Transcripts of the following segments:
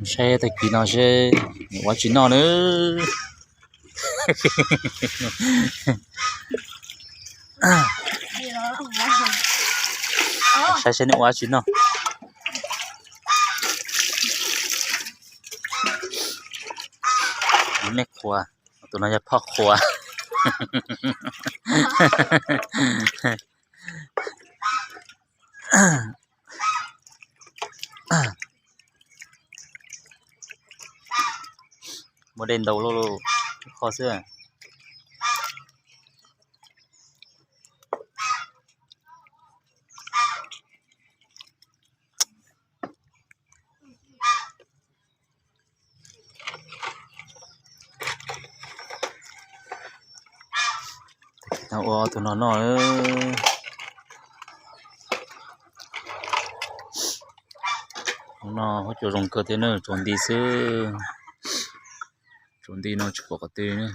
Saib tag kis no seb nws ua tsi noj nawb. Saib seb nws ua tsi noj. Mej qhua, tus no yog phoj qhua. Muaj dej ntau luaj, ib qho xwb. Ua tus no noj. Hnub no huab cua zoo kawg thiab na, tsaus nti xwb. Tsaus nti no tsis pom qhov twg ne.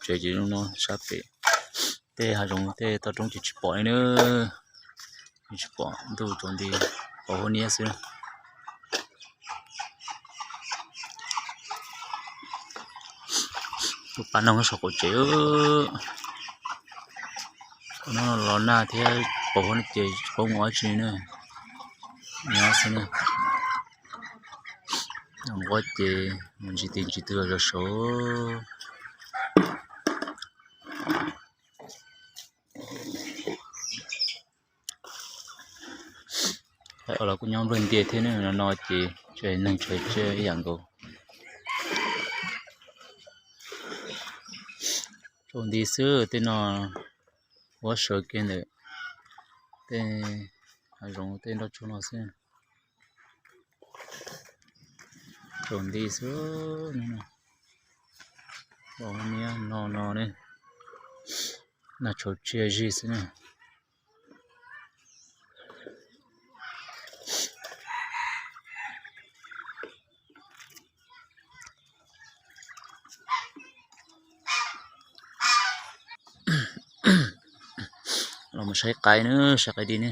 Tsev ces zoo no sab pem. Tej hav zoov tej toj roob ces tsis pom li na. Tsis pom, ntuj tsaus nti, pom huab niab xwb. Tus pab noog saum qaum tsev. No los nag thiab pom huab niab ces tsis paub mus ua tsi na. Nyob xwb na. Nquab ces mus ntsis ti ntsis twg los saud. Los kuj nyob nplawg ntiag thiab ne, no no ces tsev neeg tsev tsiaj ib yam nkaus. Tsaus nti xwb, tej no huab sawv kiag ntawm tej hav zoov tej nroj tsuag no xwb. Tsaus nti xwb, pom niab no no ne, nag tshauv tsiaj zig xwb na. Los mus saib qaib na, saib qaib dib ne.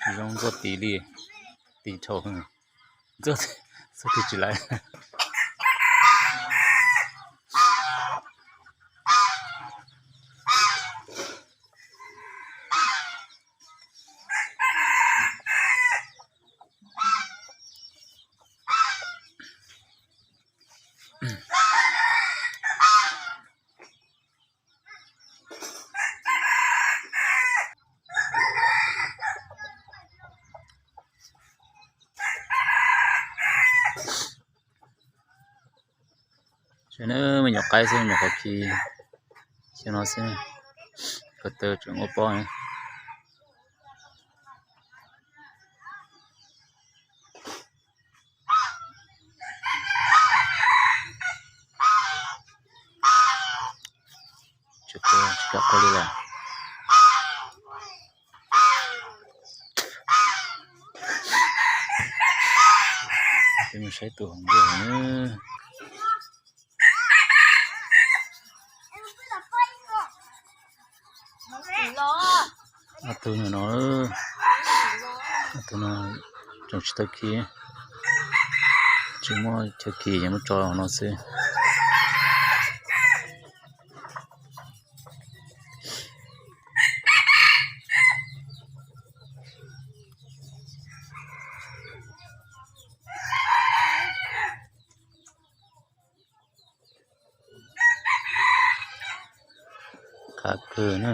Tsis zoo ntxuaj tis li, tis dhau, ntxuaj tis tsis lawm. Saib na, me nyuam qaib xwb, me nyuam qhuav khi xyoo no xwb, ko taw tseem ua pob. Tsis kam qhov li lawm. Peb mus saib tus hauv ntiaj na. Ob tug no, ob tug no tseem tsis tau khi, tsis muaj chaw khi ces muab tso no xwb. Qab kawg na.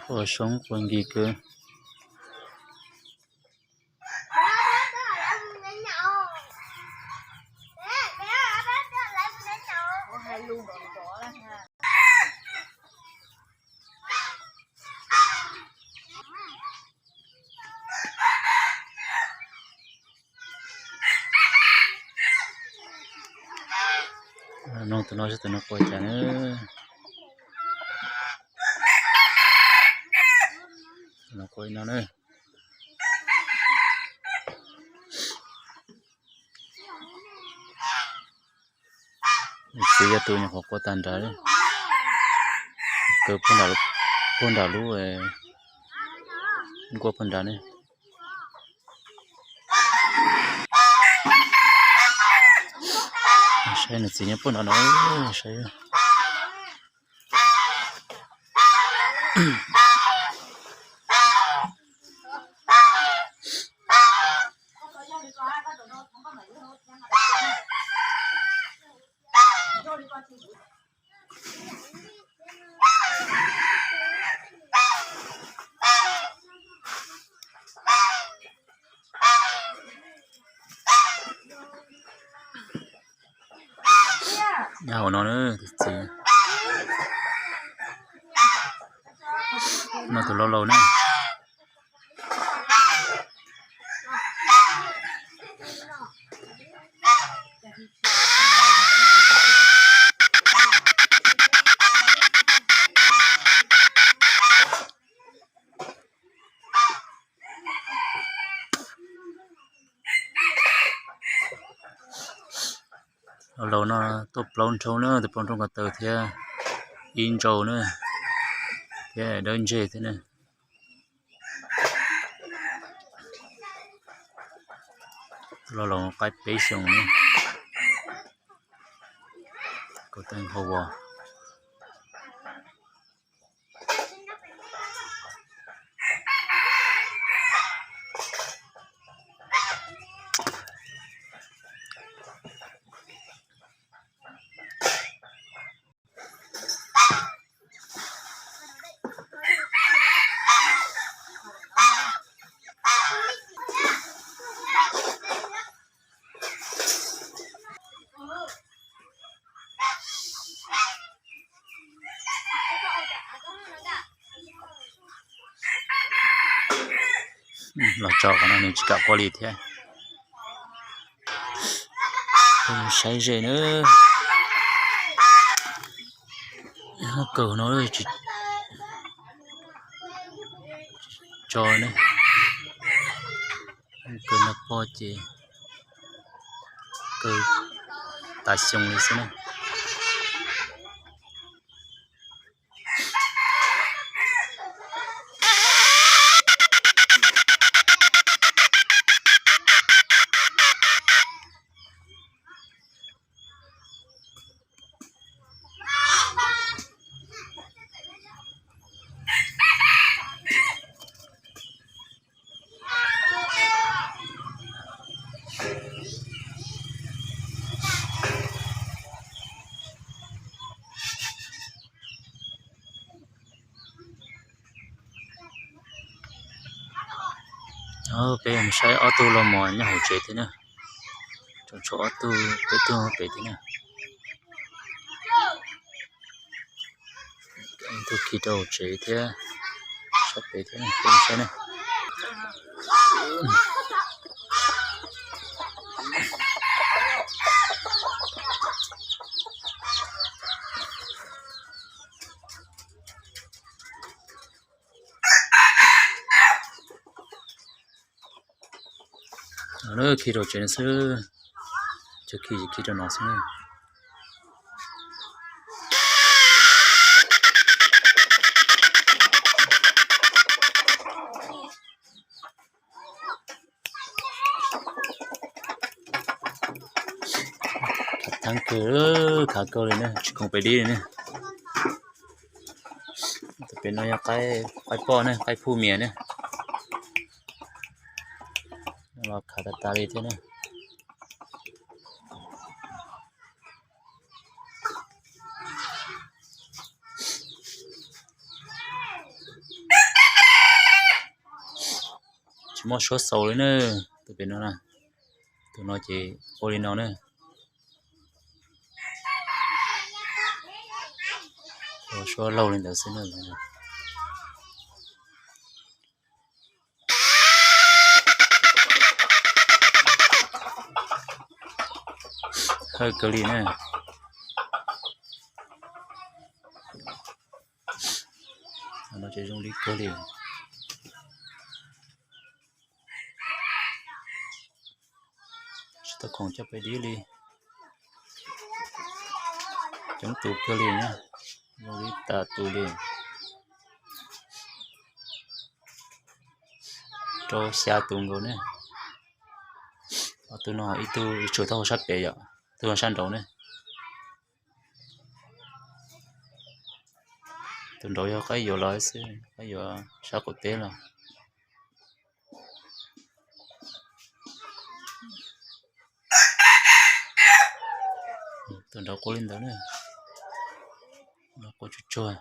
Qua soob qua nkig kawg. Nug tus no seb tus no hu ua cas na. Ua li no na. Txiv yog tus nyuam qhuav qua tag nrad, kaw puag nram lub nkuaj puag nrad ne. Saib nws txiv nyob puag nrad no, saib. Nyob hauv no na, tus txiv no tus laus laus na. Laus laus no tuaj plaub nroog na, tus plaub nroog ko taw thiab ib ntsau na, thiab dawb ntseg thiab na. Laus laus qaib peb xyoos na, kaum teev hau as. Los tso qhov no nws tsis kam qua li thiab. Saib ze na. Kawg no tsis tso ne. Kawg no pog ces kawg tas xyoo li xwb na. Peb mus saib ob tug los mos nyob hauv tsev thiab na. Tseem tshuav ob tug peb tug pem thiab na. Ib tug khi rau hauv tsev thiab, sab pem thiab, peb saib na. Khi rau tsev no xwb, cov khi ces khi rau no xwb na. Khav theeb kawg, khav kawg li na, tsis khoom pem dib li na. Tus pem no yog qaib poj ne, qaib phuj mias ne. Los khav tas tas li thiab na. Tsis muaj suab xaus li na, tus pem no na. Tus no ces ua li no na. Ua suab laug li ntawd xwb na. Hawj kawg li na. No ces zoo li kawg li. khoom coj pem dib li. Coob tus kawg li na, zoo li tas tus li. Rau xya tus nkaus ne. Tus no ib tug tsuas tau sab pem yom, tus sab nraud ne. Tus nraud yog qaib yuav los xwb, qaib yuav sab qaum teb los. Tus nraud quaj li ntawd na, quaj tsuag tsuag.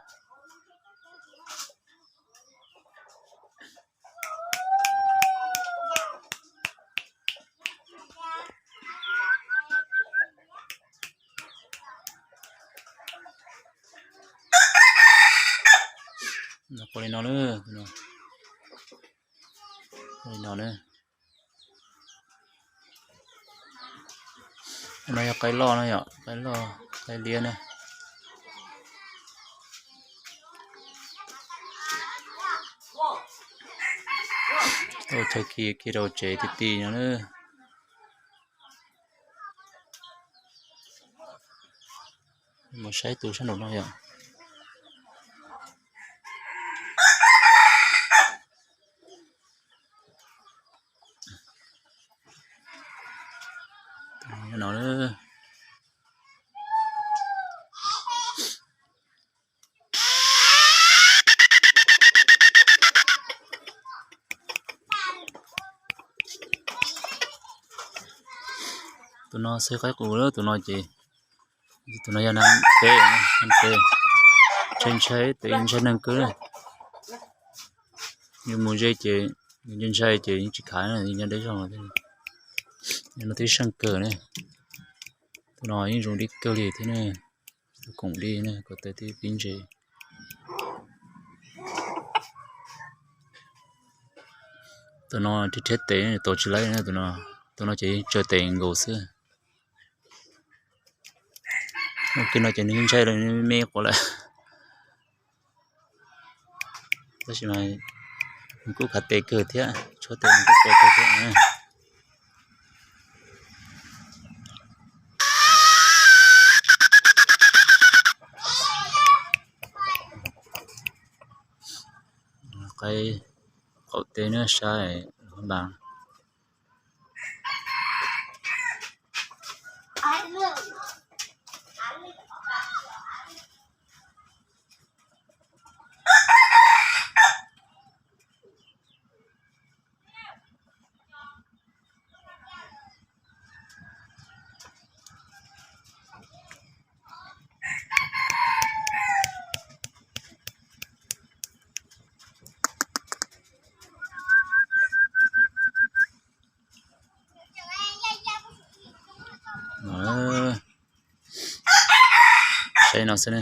Quaj li no na, li no na. No yog qaib loj no yom, qaib loj, qaib liab na. Tau chaw khi khi rau tsev ti ti no na. Mus saib tus sab nraum no yom. No na. Tus no xwb qaib qus lawm, tus no ces, tus no yog neeg pem, neeg pem, ntshai ntshai tes ntshai neeg kawg. Yus mus ze ces yus ntshai ces yeej tsis khav, nyob deb zog. No twb seej kawg ne. Tus no yeej zoo li kawg li thiab ne. Tus koom li ne, ko taw twb pib ntse. Tus no rhiab rhiab tes tos tsis laib, tus no ces tsaws tes nkaus xwb. Mus kiag no ces nws ntshai lawm, nws me quav lawm. Tab sis mas nws kuj khav tes kawg thiab, tshuab tes nws kuj qua kawg thiab. Qaib qaum teb na, saib npas. Saib no xwb ne.